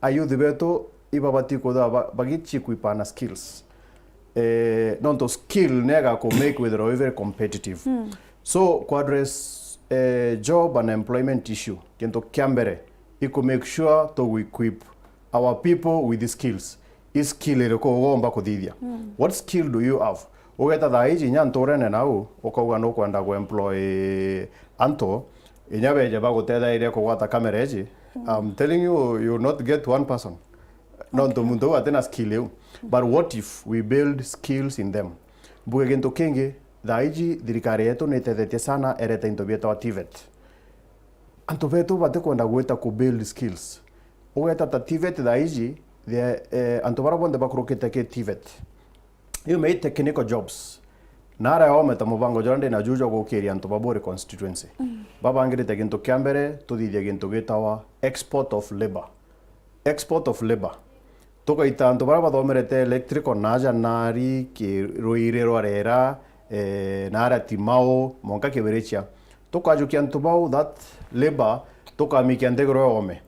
Ayouth betu ibabati kwithirwa ba-, bagichikwipana skills. Eh, nontu skill nega ku make withirwa wi very competitive. Mm. So, ku address, eh, job and employment issue, gintu kia mbere, i ku make sure to equip our people with skills. I skill iriku ugomba kuthithia? Mm. What skill do you have? Ugeta thaa iji inya nturene nau, ukauga nukwenda ku employ antu, inya beje bagutethairia kugwata kamera iji. Mm. I'm telling you, you will not get one person. Nontu muntu uu atina skill iu. But what if we build skills in them? Mbuge gintu kingi, thaa iji thirikari yetu ni itethetie sana, ereta into bietawa TVET. Antu betu batikwenda gwita ku build skills. Ugeta ta TVET thaa iji, the, eh, antu bara bonthe bakurukite ki TVET. Iu me technical jobs. Nara ome ta mubango juria ndina ju jwa gukiria antu ba Buri constituency. Mm. Babangirite gintu kia mbere, tuthithie gintu gitawa export of labour. Export of labour. Tugaita antu bara bathomerete electrical naja nari, ki Ruiri rwa rera, eh, nara Timau, monka Kibirichia. Tukajukia antu bau, that labour, tukamikia nthiguru ya ome.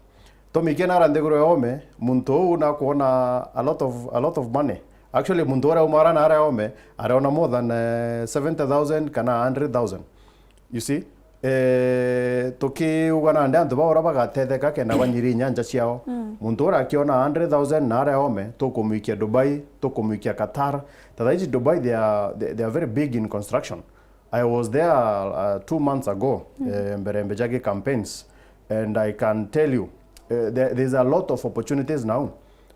Tumikia nara nthiguru ya ome, muntu uu nakwona a lot of, a lot of money. Actually, muntu uria umara nara ya ome, ariona more than, eh, seventy thousand kana a hundred thousand. You see? Eh, tukiuga nandi antu bau uria bagatetheka kenda banyiria inya nja ciao. Mm. Muntu uria akiona a hundred thousand nara ya ome, tukumwikia Dubai, tukumwikia Qatar. Ta thaa iji Dubai, they are, they, they are very big in construction. I was there, uh, two months ago, mm, eh, mbere mbeja gi campaigns, and I can tell you, eh, there, there's a lot of opportunities now.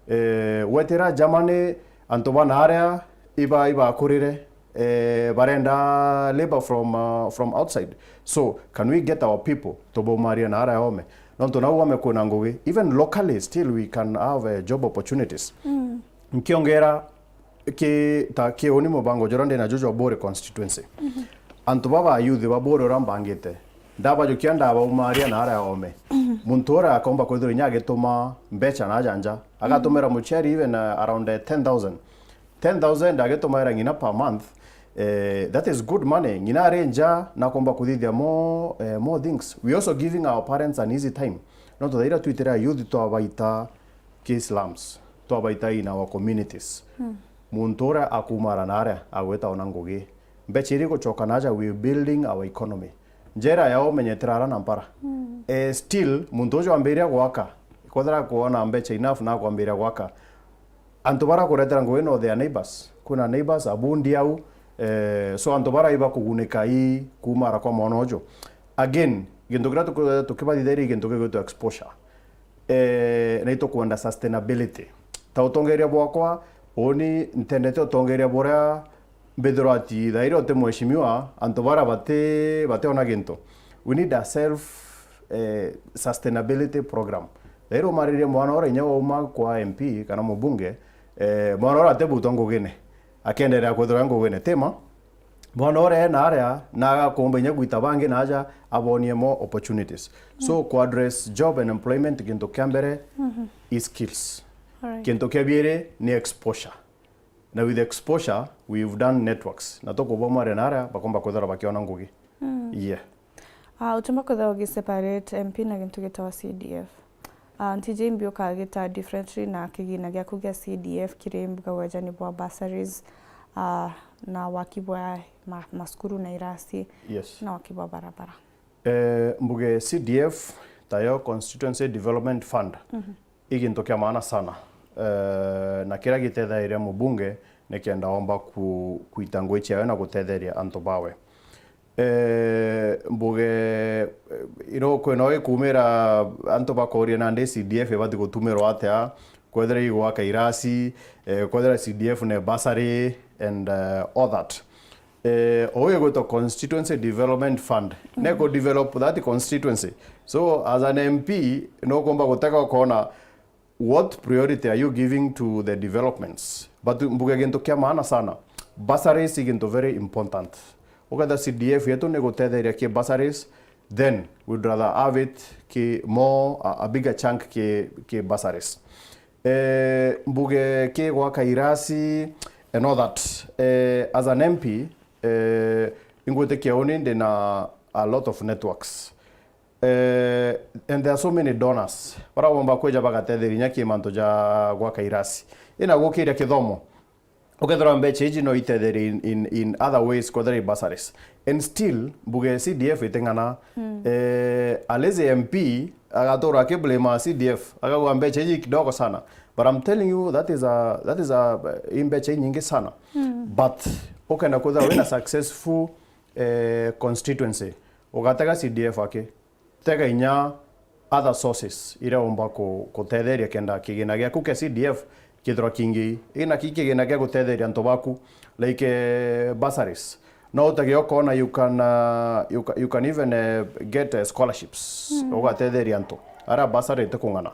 Eh, wetira Germany, antu ba naaria iba, ibakurire, eh, barenda labor from, uh, from outside. So, can we get our people tubaumaria naaria ome? Nontu nau ome kwina ngugi. Even locally, still we can have, uh, job opportunities. Mm. Nkiongera, ki, ta ki uni mubango juria ndina ju jwa Buri constituency. Mhm. Antu baba ayouth ba Buri uria mbangite, ndabajukia ndabaumaria naaria ome. Mhm. Muntu uria akomba kwithirwa inya agituma mbecha naaja nja, agatumira, mhm, mucheri even, uh, around, uh, ten thousand. Ten thousand agitumaira ng'ina per month, eh, that is good money. Ng'ina ari nja nakomba kuthithia more, eh, more things. We also giving our parents an easy time. No tuthaira twitira youth twabaita ki slums, twabaita in our communities. Muntu uria akuumara na aria agwita ona ngugi. Mbecha iri gucoka naja, we building our economy. Njera yao menyetera ara na mpara. Eh, still, muntu ucio ambiria gwaka, kwethira kwona mbecha enough na kwambiria gwaka. Antu bara kuretera ngugi no their neighbors. Kwina neighbors, abundi au, eh, so antu bara iba kugunika i kuumara kwa mwana ucio. Again, gintu kiria tuku-, tukibathithiria i gintu gigwitwa exposure. Eh, na itukwenda sustainability. Ta utongeria bwakwa, uni ntendete utongeria buria mbithirwa ati thairi uti mheshimiwa, antu bara bati, bationa gintu. We need a self, eh, sustainability program. Thairi umaririe mwana uria inya wauma kwa M P kana mubunge, eh, mwana uria atibutwa ngugine, akienderea kwithirwa ngugine. Tima, mwana uria ena aria na agakumba inya gwita bangi naja abonie more opportunities. So, ku address job and employment, gintu kia mbere is skills. Alright. Gintu kia biiri ni exposure. Na with exposure, we've done networks. Na tukubomare na aria bakomba kwithirwa bakiona ngugi. Yeah. Ah, utumba kwithirwa ugi separate M P na gintu gitawa C D F. Ah, ntiji imbi ukagita differently na kigina giaku gia C D F kiri mbuga wejani bwa bursaries, ah, na waki bwa ma-, masukuru na irasi, Yes. na waki bwa barabara. Eh, mbuge C D F, tayo Constituency Development Fund, i gintu kia maana sana. Eh, na kiria gitetheeria mubunge ni kenda omba ku-, kuita ngugi ciawe na gutetheeria antu bawe. Eh, mbuge, eh, iro kwina ikuumira antu bakoria nandi C D F ibati gutumirwa atia, kwethira igwaka irasi, eh, kwethira C D F ne bursary and, eh, all that. Eh, o igwitwa Constituency Development Fund, ne ku develop that constituency. So, as an M P, no kuomba gutega ukona what priority are you giving to the developments. But mbuge gintu kia maana sana. Bursaries i gintu very important. Uketha C D F yetu ni gutetheria ki bursaries, then we'd rather have it ki more, a, a bigger chunk ki, ki bursaries. Eh, mbuge ki gwaka irasi and all that. Eh, as an M P, eh, ingwitikia uni ndina a lot of networks. Eh, and there are so many donors. Bara bomba kweja bagatetheria inya ki mantu ja gwaka irasi. Ina gukiria kithomo. Ukethirwa mbecha iji no itetherie in, in, in other ways, kwethira i bursaries. And still, mbuge C D F iting'ana. Eh, a lazy M P agatura akiblame C D F, akauga mbecha iji kidogo sana. But I'm telling you, that is a, that is a, i mbecha inyingi sana. But ukenda kwithirwa wina successful, eh, constituency, ugatega C D F aki. Tega inya other sources iria umba ku-, kutetheria kenda kigina giaku kia C D F kithirwa kingi. Ina ki kigina gia gutetheria antu baku, like, eh, bursaries. No utege ukona you can, uh, you ca-, you can even, uh, get, uh, scholarships. Ugatetheria antu. Ara bursary itikung'ana.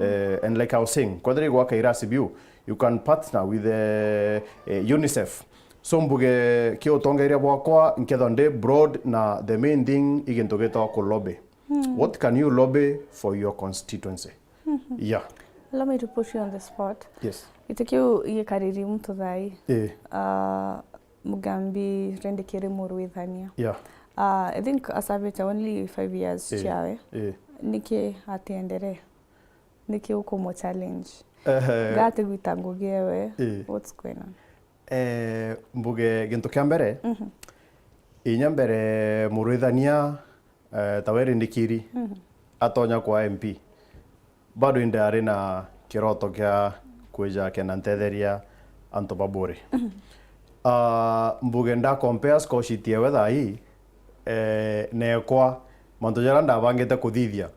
Eh, and like I was saying, kwethira igwaka irasi biu, you can partner with, eh, eh, UNICEF. So mbuge ki utongeria bwakwa, nkethwa ndi broad na the main thing i gintu gitagwa ku lobby. What can you lobby for your constituency? Yeah. Allow me to put you on the spot. Yes. Giti kiu gikariri muntu thai. Eh. Ah, Mugambi Rendekiri Murwithania. Yeah. Ah, I think asavite only five years Eh. ciawe. Eh. Niki atiendere? Niki ukumu challenge? Ehe. Gatigwita ngugi ewe. Eh. What's going on? Eh, mbuge gintu kia mbere, inya mbere Murwithania, eh, tawe Rindikiri, atonya kwa M P, bado indi ari na kiroto kia kwija kenda ntetheria antu ba Buuri. Ah, mbuge nda compare scholarship yewe thaa ii, eh, nekwa, mantu jaria ndabangite kuthithia,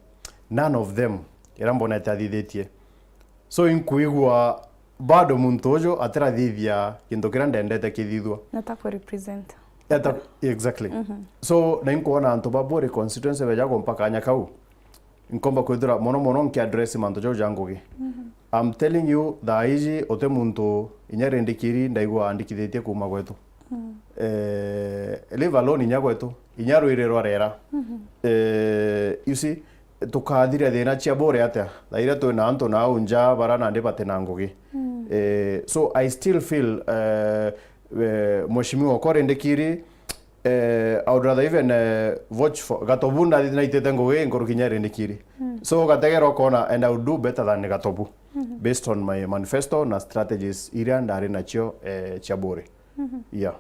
none of them iria mbonete athithitie. So, inkwigua bado muntu uju atirathithia gintu kiria ndendete kithithua. Na ta ku represent. Eta, exactly. So, na inkwona antu ba Buuri constituency beja kumpa kanya kau. Nkomba kwithira mono mono nki address mantu jau ja ngugi. I'm telling you, thaa iji uti muntu inya Rindikiri ndaigua andikithitie kuuma gwetu. Eh, leave alone inya gwetu, inya rwiri rwa rera. Eh, you see, tukathiria thina cia Buuri atia? Thaa iria twina antu nau nja bara nandi bati na ngugi. Eh, so I still feel, eh, eh, Mheshimiwa Okoth Rindikiri, Eh, I would rather even, eh, vouch for Gatobu, ndathi naitite ngugi nkuruki inya iri nikiri. So ugategera ukona, and I would do better than Gatobu, based on my manifesto na strategies iria ndari nacio, eh, cia bure. Yeah.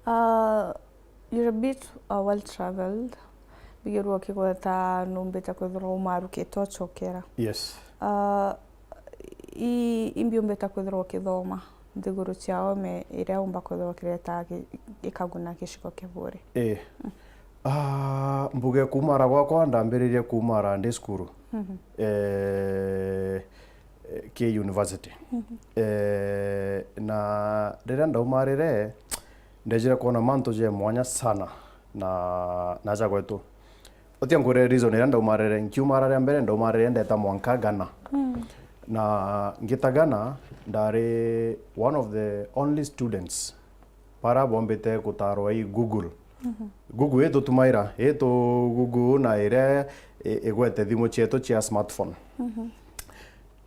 Uh, you're a bit, uh, well traveled. Mbigirwa ukigweta numbite kwithirwa umarukite ucokera. Yes. Uh, i, imbiumbite kwithirwa ukithoma nthiguru cia ome iria umba kwithirwa ukireta gi-, ikaguna gicigo kia bure. Eh. Ah, mbuge kumara gwakwa ndambiririe kumara ndi cukuru. Eh, eh, ki university. Eh, na riria ndaumarire, ndejire kwona mantu je mwanya sana na, na ja gwetu. Utia ngwire reason iria ndaumarire, nkiumara ria mbere, ndaumarire ndeta mwanka Ghana. Na ngita Ghana, ndari one of the only students bara bombite gutarwa i Google. Google itutumaira, itu Google na iria i-, igwete thimu cietu cia smartphone.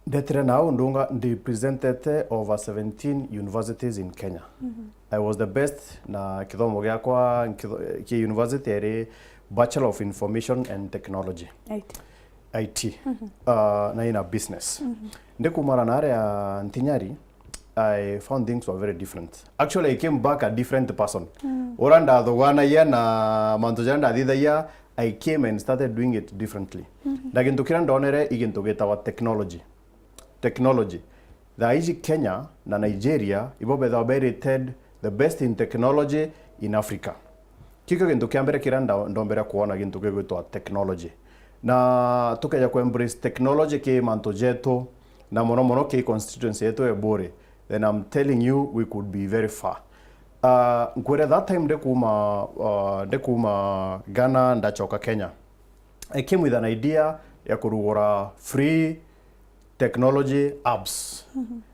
Ndetire nau ndunga ndi presented over seventeen universities in Kenya. I was the best na kithomo giakwa nkitho-, ki university eri Bachelor of Information and Technology. Right. I T, uh, na ina business. Ndikumara na aria Ntinyari, I found things were very different. Actually, I came back a different person. Ura ndathuganagia na mantu jaria ndathithagia, I came and started doing it differently. Na gintu kiria ndonere i gintu gitagwa technology. Technology. Thaa iji Kenya na Nigeria ibo bethagwa be rated the best in technology in Africa. Kikio gintu kia mbere kiria nda-, ndombere kwona gintu gigwitwa technology. Na tukeja ku embrace technology ki mantu jetu, na mono mono ki constituency yetu ya Buri, then I'm telling you we could be very far. Uh, nkwire that time ndikuma, uh, ndikuma Ghana ndachoka Kenya, I came with an idea ya kurugura free technology apps.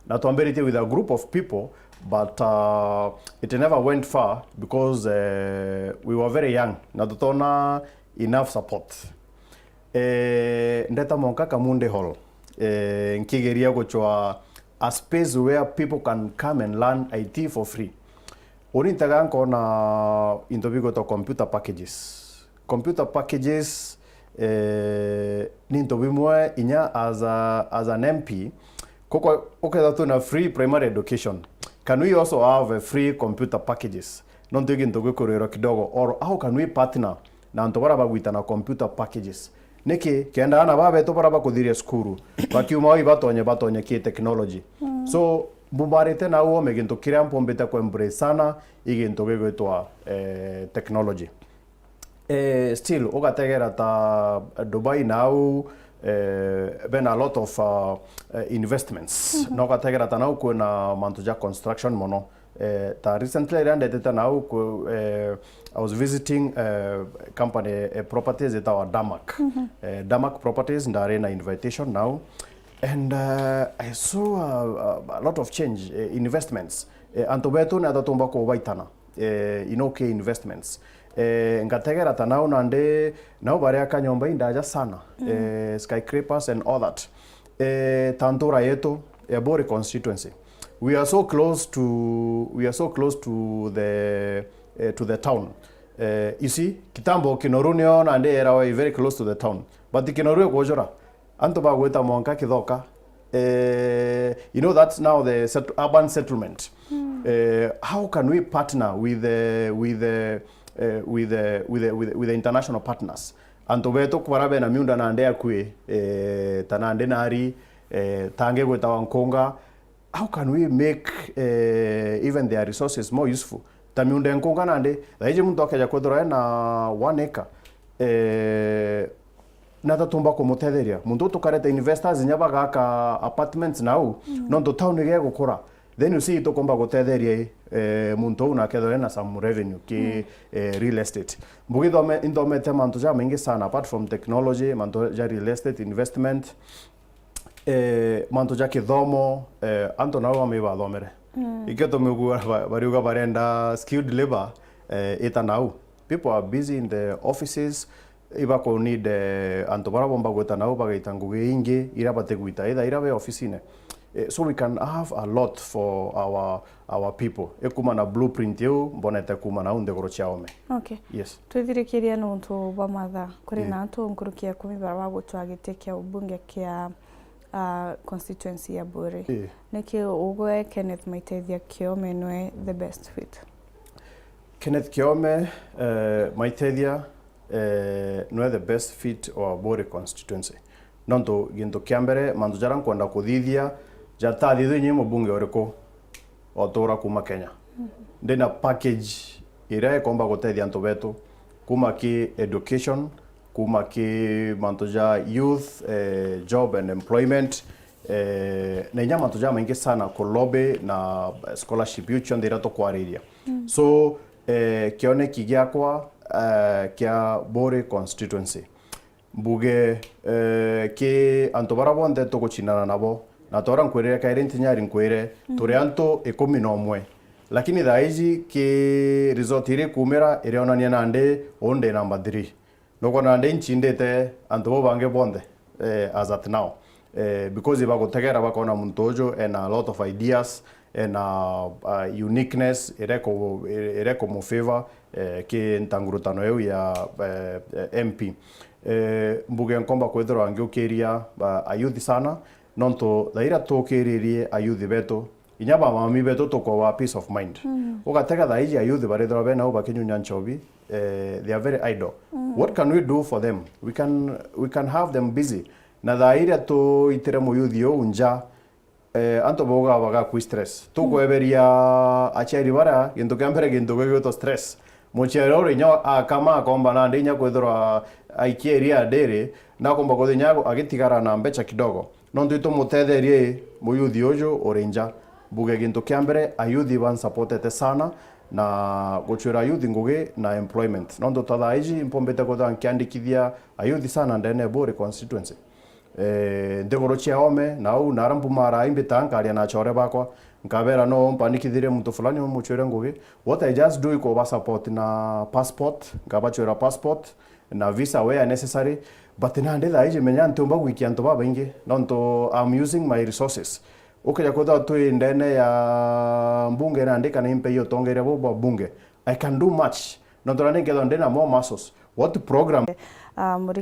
Na twambiritie with a group of people, but, uh, it never went far because, uh, we were very young na tutona enough support. Eh, ndeta monka Kamunde Hall, eh, nkigeria guchwa a space where people can come and learn I T for free. Uni ntaga nkona into bigwitwa computer packages. Computer packages, eh, ni into bimwe inya as a, as an M P, kuko ukethirwa twina free primary education. Can we also have a free computer packages? Nontu i gintu gikurwirwa kidogo, or how can we partner na antu baria bagwitana computer packages? Niki? Kenda aana baa betu baria bakuthiria cukuru, bakiuma au ibatonye, batonye ki technology. So, mbumarite nau ome gintu kiria mpumbite ku embrace sana, i gintu gigwitwa, eh, technology. Eh, still, ugategera ta Dubai nau, eh, bena a lot of, uh, eh, investments. Na ugategera ta nau kwina mantu ja construction mono. Eh, ta recently riria ndetete nau ku-, eh, I was visiting, eh, company, eh, properties itawa Damac. Eh, Damac Properties, ndari na invitation nau. And, uh, I saw a, a, a lot of change, eh, investments. Eh, antu betu ni ata tumba kubaitana, eh, inoke investments. Eh, ngategera ta nau nandi, nau bariaka nyomba indaja sana, eh, skyscrapers and all that. Eh, ta ntura yetu ya Buri constituency, we are so close to, we are so close to the, eh, to the town. Eh, you see, kitambo Kinoru nio nandi era very close to the town. But Kinoru ikujura, antu bagwita mwanka Kithoka. Eh, you know, that's now the set-, urban settlement. Eh, how can we partner with the, with the, eh, with the, with the, with the, with the international partners? Antu betu bara bena miunda nandi akui, eh, ta nandi nari, eh, tangi gwitawa nkunga, how can we make, eh, even their resources more useful? Ta miunda nkunga nandi, thaiji muntu akeja kwithirwa ena one acre, eh, na tatumba kumutetheria. Muntu tukareta investors inya bagaka apartments nau, nontu town igegukura. Then you see, tukumba gutetheria, eh, muntu uu na akethirwa ena some revenue ki, eh, real estate. Mbugi thome-, inthomete mantu jamaingi sana, apart from technology, mantu ja real estate investment, eh, mantu ja kithomo, eh, antu nau bamwe ibathomere. Ikio tumigua ba-, bariuga barenda skilled labor, eh, ita nau. People are busy in the offices, ibaku need, eh, antu bara bomba gwita nau bagaita ngugi ingi ira batigwita, either ira be ofisine. Eh, so we can have a lot for our, our people. Ikuma na blueprint iu mbonete kuma nau nthiguru cia ome. Okay. Yes. Twithirikiria nontu bwa mathaa, kuri Eh. na antu nkuruki ya kumi bara bagutwaa giti kia ubunge kia, ah, constituency ya Buuri. Eh. Niki ugwe Kenneth Maitethia Kiome nwe the best fit? Kenneth Kiome, eh, Maitethia, eh, nwe the best fit o Buuri constituency. Nontu gintu kia mbere, mantu jaria nkwenda kuthithia, jatathithua inya i mubunge uriku otura kuma Kenya. Ndina package iria ikomba gutethia antu betu, kuma ki education, kuma ki mantu ja youth, eh, job and employment, eh, na inya mantu jamaingi sana ku lobby na scholarship, iu cionthe iria tukwariria. So, eh, kioneki giakwa, eh, kia Buuri constituency, mbuge, eh, ki antu bara bonthe tugucindana nabo, na ta uria nkwirire kairi ntinyari nkwire, turi antu ikumi na umwe. Lakini thaa iji ki result iri kumira irionania nandi uu ndi number three. Nukwona nandi ncindite antu bau bangi bonthe, eh, as at now. Eh, because ibagutegera bakona muntu uju ena a lot of ideas, ena, uh, uniqueness iria iku-, iria ikumufavor, eh, ki ntangurutano iu ya, eh, eh, M P. Eh, mbuge nkomba kwithirwa ngiukiria, uh, ayuthi sana, nontu thaa iria tukiririe ayuthi betu, inya bamami betu tukowa peace of mind. Ugatega thaa iji ayuthi barithirwa bena u bakinyunya nchobi, eh, they are very idle. What can we do for them? We can, we can have them busy. Na thaa iria tuitire muyuthi uu nja, eh, antu bauga bagakwi stress. Tukweberia aciari bara, gintu kia mbere gintu gigwitwa stress. Muciari uri inya akama akomba nandi inya kwithirwa aikia iria ndiri, na akomba kwithirwa inya agitigara na mbecha kidogo. Nontu itumutetherie muyuthi uju uri nja. Mbuge gintu kia mbere, ayuthi bansupportete sana na gucwira ayuthi ngugi na employment. Nontu ta thaa iji mpombite kwithirwa nkiandikithia ayuthi sana ndene ya Buuri constituency. Eh, nthiguru cia ome, na au, na aria mpumaara imbitaga nkaria na achore bakwa, nkabera, "No mpandikithirie muntu fulani umucwire ngugi." What I just do ikuba support na passport, nkabacwira passport, na visa where necessary, but nandi thaa iji menya ntiumba gwikia antu babaingi, nontu I'm using my resources. Ukija kwithirwa twi ndene ya mbunge nandi kana impe iyo utongeria buu bwa bunge, I can do much, nontu nandi nkethirwa ndina more muscles. What program? Ah, Muringa